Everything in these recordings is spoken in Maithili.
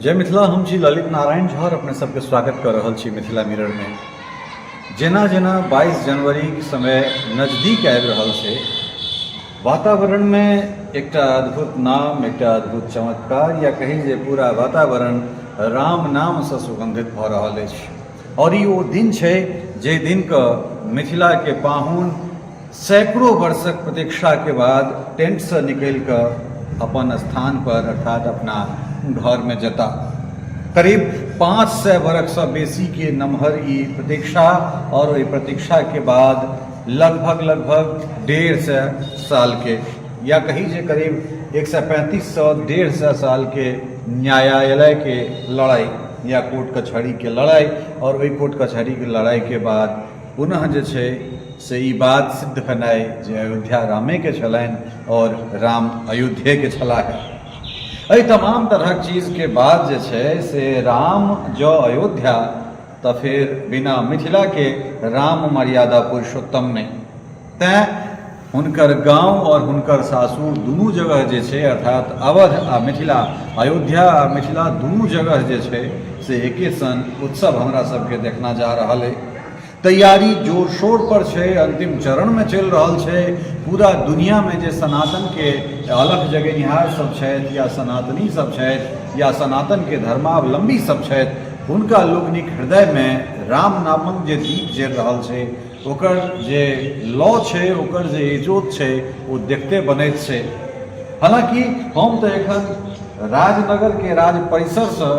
जय मिथिला। हम छी ललित नारायण झा और अपने सबके स्वागत कर रहल छी मिथिला मिरर में। जेना जेना 22 जनवरी के समय नजदीक आबि रहल छै, वातावरण में एकटा अद्भुत नाम, एकटा अद्भुत चमत्कार, या कही जे पूरा वातावरण राम नाम से सुगंधित भऽ रहल अछि। और ई ओ दिन छै जे दिन के मिथिला के पाहुन सैकड़ों वर्षक प्रतीक्षा के बाद टेंट से निकलि कऽ अपन स्थान पर, अर्थात अपना घर में जेता। करीब 500 बरखसँ बेसी के नमहर ई प्रतीक्षा और ओहि प्रतीक्षा के बाद लगभग लगभग 150 साल के, या कही जे करीब 135 सँ 150 साल के न्यायालय के लड़ाई या कोर्ट कचहरी के लड़ाई, और ओहि कोर्ट कचहरी के लड़ाई के बाद पुनः जे छै से ई बात सिद्ध भेनाइ जे अयोध्या रामेके छलनि और राम अयोध्येके छलाह। एहि तमाम तरहक चीजके बाद जे छै से राम जँ अयोध्या तऽ फेर बिना मिथिलाके राम मर्यादा पुरुषोत्तम नहि। तैँ हुनकर गाँव और हुनकर सासुर दुनू जगह जे छै, अर्थात अवध आ मिथिला, अयोध्या आ मिथिला दुनू जगह जे छै से एके सन उत्सव हमरा सबके देखना जा रहल अइ। तैयारी जोर शोर पर छै, अंतिम चरणमे चलि रहल छै। पूरा दुनियामे जे सनातनके अलख जगेनिहार सब छथि या सनातनी सब छथि या सनातनके धर्मावलम्बी सब छथि, हुनका लोकनिक हृदयमे राम नामक जे दीप जरि रहल छै, ओकर जे लौ छै, ओकर जे इजोत छै, ओ देखते बनैत छै। हालाँकि हम तऽ एखन राजनगरके राज परिसरसँ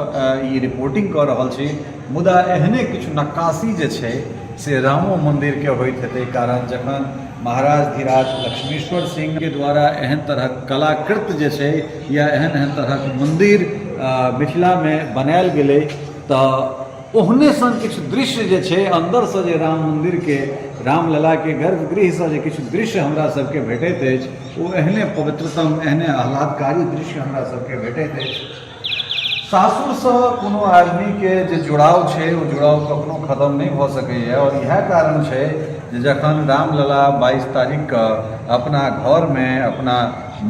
ई रिपोर्टिंग कऽ रहल छी, मुदा एहने किछु नक्काशी जे छै से रामो मन्दिरके होइत हेतै, कारण जखन महाराज धीराज लक्ष्मीश्वर सिंहके द्वारा एहन तरहक कलाकृत जे छै या एहन एहन तरहक मन्दिर मिथिलामे बनायल गेलै, तऽ ओहने सन किछु दृश्य जे छै अन्दरसँ जे राम मन्दिरके, रामललाके गर्भगृहसँ जे किछु दृश्य हमरा सबके भेटैत अछि, ओ एहने पवित्रतम, एहने आह्लादकारी दृश्य हमरा सबके भेटैत अछि। सासुरसँ कोनो आदमीके जे जुड़ाव छै, ओ जुड़ाव कखनो खतम नहि भऽ सकैए। आओर इएह कारण छै जे जखन रामलला 22 तारीखके अपना घरमे, अपना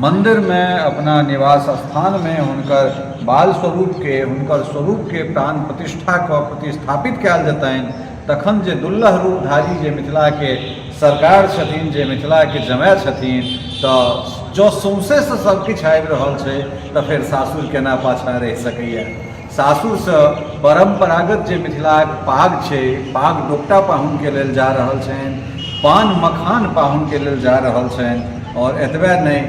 मन्दिरमे, अपना निवास स्थानमे हुनकर बाल स्वरूपके, हुनकर स्वरूपके प्राण प्रतिष्ठा कऽ प्रतिस्थापित कयल जेतनि, तखन जे दुल्लह रूपधारी जे मिथिलाके सरकार छथिन, जे मिथिलाके जमाय छथिन, तऽ जँ सौंसेसँ सबकिछु आबि रहल छै तऽ फेर सासुर केना पाछाँ रहि सकैए? सासुरसँ परम्परागत जे मिथिलाक पाग छै, पाग डोपटा पाहुनके लेल जा रहल छनि, पान मखान पाहुनके लेल जा रहल छनि। आओर एतबे नहि,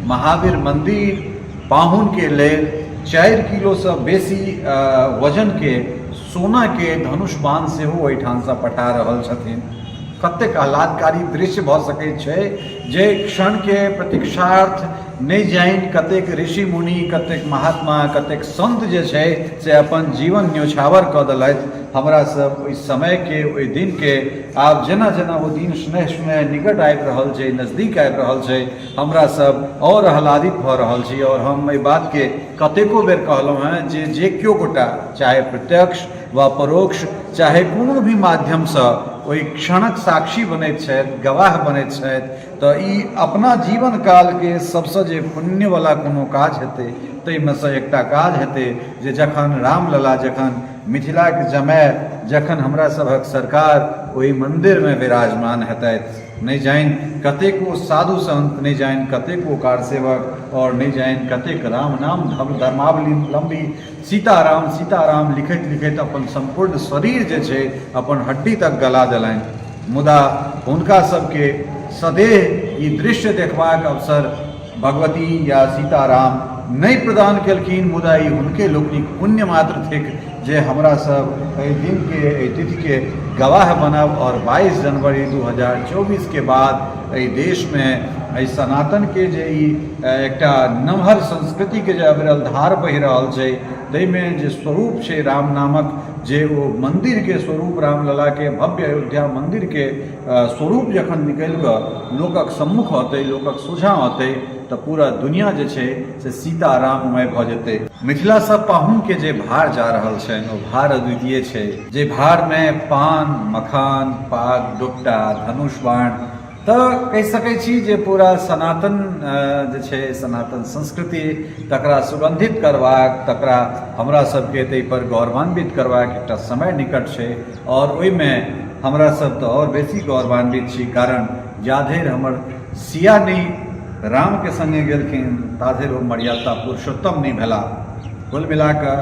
महावीर मन्दिर पाहुनके लेल 4 किलोसँ बेसी वजनके सोनाके धनुष बाण सेहो ओहिठामसँ पठा रहल छथिन। कतेक आह्लादकारी दृश्य भऽ सकै छै जे क्षणके प्रतीक्षार्थ नहि जानि कतेक ऋषि मुनि, कतेक महात्मा, कतेक संत जे छै से अपन जीवन न्योछावर कऽ देलथि। हमरा सब ओहि समयके, ओहि दिनके, आब जेना जेना ओ दिन स्नेह स्नेह निकट आबि रहल छै, नजदीक आबि रहल छै, हमरा सब आओर आह्लादित भऽ रहल छी। आओर हम एहि बातके कतेको बेर कहलहुँ हेँ जे जे केओ गोटा चाहे प्रत्यक्ष वा परोक्ष, चाहे कोनो भी माध्यमसँ ओहि क्षणक साक्षी बनैत छथि, गवाह बनैत छथि, तऽ ई अपना जीवन कालके सबसँ जे पुण्यवला कोनो काज हेतै, ताहिमे सँ एकटा काज हेतै जे जखन रामलला, जखन मिथिलाके जमाय, जखन हमरा सभक सरकार ओहि मन्दिरमे विराजमान हेतथि। नहि जानि कतेको साधु संत, नहि जानि कतेको कारसेवक आओर नहि जानि कतेक राम नाम धर्मावलम्बी सीताराम सीताराम लिखैत लिखैत अपन सम्पूर्ण शरीर जे छै, अपन हड्डी तक गला देलनि, मुदा हुनका सबके सदेह ई दृश्य देखबाक अवसर भगवती या सीताराम नहि प्रदान केलखिन। मुदा ई हुनके लोकनिक पुण्य मात्र थिक जे हमरा सब एहि दिनके, एहि तिथिके गवाह बनब। आओर 22 जनवरी 2024 के बाद एहि देशमे एहि सनातनके जे ई एकटा नमहर संस्कृतिके जे अविरल धार बहि रहल छै, ताहिमे जे स्वरूप छै राम नामक, जे ओ मन्दिरके स्वरूप, रामललाके भव्य अयोध्या मन्दिरके स्वरूप जखन निकलि कऽ लोकक सम्मुख औतै, लोकक सोझाँ औतै, तऽ पूरा दुनिया जे छै से सीताराममय भऽ जेतै। मिथिलासँ पाहुनके जे भार जा रहल छनि, ओ भार अद्वितीय छै, जे भारमे पान मखान, पाग डोपटा, धनुष बाण, तऽ कहि सकै छी जे पूरा सनातन जे छै, सनातन संस्कृति, तकरा सुगन्धित करबाक, तकरा हमरा सबके ताहिपर गौरवान्वित करबाक एकटा समय निकट छै। आओर ओहिमे हमरा सब तऽ आओर बेसी गौरवान्वित छी, कारण जाधरि हमर सिया नहि रामके सङ्गे गेलखिन ताधरि ओ मर्यादा पुरुषोत्तम नहि भेलाह। कुल मिलाकऽ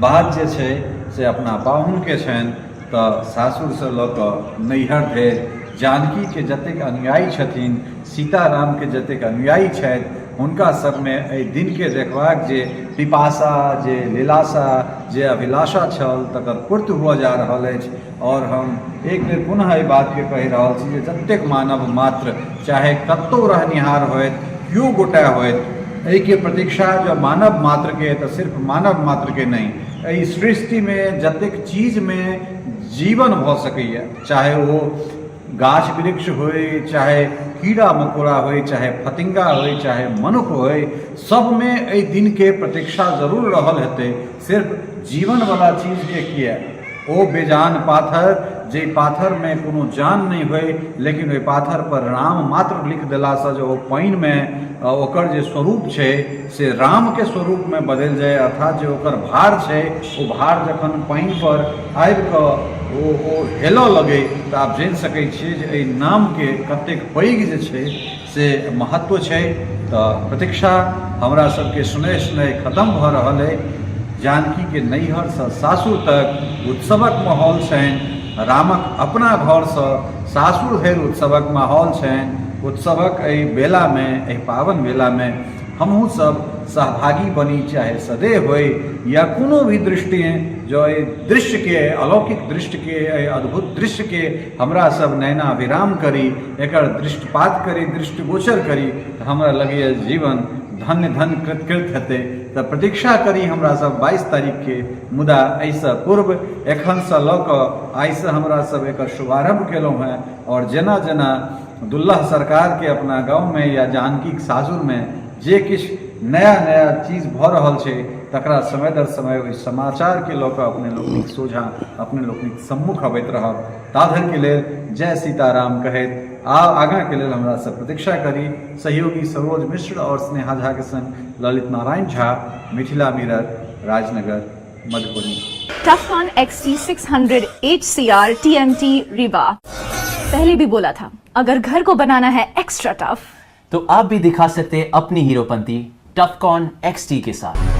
बात जे छै से अपना पाहुनके छनि, तऽ सासुरसँ लऽ कऽ नैहर धरि जानकीके जतेक अनुयायी छथिन, सीतारामके जतेक अनुयायी छथि, हुनका सभमे एहि दिनके देखबाक जे पिपासा, जे लिलासा, जे अभिलाषा छल, तकर पूर्ति हुअ जा रहल अछि। आओर हम एक बेर पुनः एहि बातके कहि रहल छी जे जतेक मानव मात्र, चाहे कतहु रहनिहार होथि, केओ गोटे होथि, एहिके प्रतीक्षा जँ मानव मात्रके तऽ सिर्फ मानव मात्रके नहि, एहि सृष्टिमे जतेक चीजमे जीवन भऽ सकैए, चाहे ओ गाछ वृक्ष होइ, चाहे कीड़ा मकोड़ा होइ, चाहे फतिङ्गा होइ, चाहे मनुख होइ, सबमे एहि दिनके प्रतीक्षा जरूर रहल हेतै। सिर्फ जीवनवला चीजके किए, ओ बेजान पाथर, जाहि पाथरमे कोनो जान नहि होइ, लेकिन ओहि पाथरपर राम मात्र लिख देलासँ जे ओ पानिमे ओकर जे स्वरूप छै से रामके स्वरूपमे बदलि जाय, अर्थात जे ओकर भार छै ओ भार जखन पानिपर आबिकऽ ओ हेलऽ लगै, तऽ आब जानि सकै छियै जे एहि नामके कतेक पैघ जे छै से महत्व छै। तऽ प्रतीक्षा हमरा सबके सुनै सुनै खतम भऽ रहल अइ। जानकीके नैहरसँ सासुर तक उत्सवक माहौल छनि, रामक अपना घरसँ सासुर धरि उत्सवक माहौल छनि। उत्सवक एहि बेलामे, एहि पावन बेलामे हमहूँ सब सहभागी बनी, चाहे सदेह होइ या कोनो भी दृष्टिए जँ एहि दृश्यके, अलौकिक दृश्यके, एहि अद्भुत दृश्यके हमरा सब नयनाभिराम करी, एकर दृष्टिपात करी, दृष्टिगोचर करी, तऽ हमरा लगैए जीवन धन्य धन्य कृतकृत हेतै। तऽ प्रतीक्षा करी हमरा सब 22 तारीखके। मुदा एहिसँ पूर्व एखनसँ लऽ कऽ आइसँ हमरा सब एकर शुभारम्भ केलहुँ हेँ, आओर जेना जेना दुल्लह सरकारके अपना गाँवमे या जानकीके सासुरमे जे किछु नया नया चीज भऽ रहल छै, तकरा समय दर समय ओहि समाचारके लऽ कऽ अपने लोकनिक सोझाँ, अपने लोकनिक सम्मुख अबैत रहब। ताधरिके लेल जय सीताराम कहैत आ आगाँके लेल हमरा सब प्रतीक्षा करी। सहयोगी सरोज मिश्र आओर स्नेहा झाके संग Lalit Narayan Jha, Mithila mirror, Rajnagar, Madhubani. Tufcon XT600 HCR TMT Rewa। पहले भी बोला था, अगर घर को बनाना है एक्स्ट्रा टफ तो आप भी दिखा सकते हैं अपनी हीरोपंती टफकॉन XT के साथ।